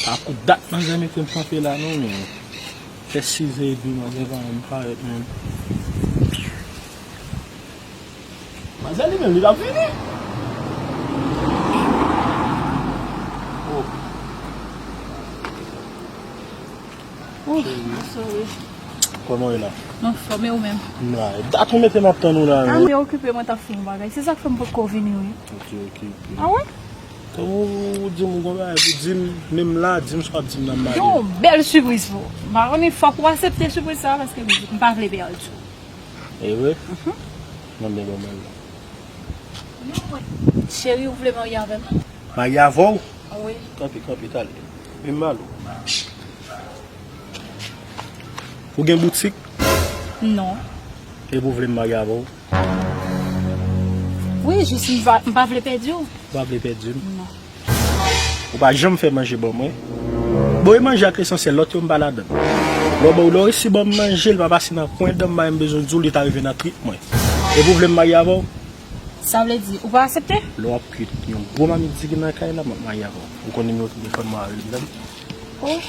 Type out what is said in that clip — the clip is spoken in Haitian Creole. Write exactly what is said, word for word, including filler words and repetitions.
Tankou dat manzè mete m kanpe la non, men. Fè sizè epi manzè pa menm parèt menm. Manzè li menm, li t ap vini. Oh. Ouf, sorry. Kòman w ye la? Anfòm, e ou menm? M la. Dat ou mete m ap tann ou la, wi. A, mwen okipe, mwen t ap fè yon bagay. Se sa k fè m potko vini, wi. Ok, ok, ok. A wi? Kòman ou di m ou gon bagay pou di m, menm la, di m sa w ap di m nan m ale. Gen yon bèl sipriz pou ou. M pa konnen, fòk ou aksepte sipriz sa, paske m pa vle pèdi w. E vre? Mhm. Mande ban mwen la. Cheri, ou vle marye avè m? Marye avè w? Wi. Kanpe, kanpe, talè. Vin m pale w. Ou gen boutik? Non. Epi ou vle m marye avè w? Wi, jis m pa, m pa vle pèdi w. Ou pa vle pèdi m? Non. Ou pa janm fè manje ban mwen. Bon, e manje ak lesansyèl, lòt yo m pa ladan. Lè w ba w, lè w resi ban m manje, l pa pase nan kwen dan m, m pa menm bezwen di w, li ta rive nan trip mwen. Epi ou vle m marye avè w? Sa vle di, ou pa aksepte? Lè w ap kwit yon gwo mamit diri nan kay la, m ap marye avè w. Ou konn nimewo telefòn mwen a, rele m, tande? Oh.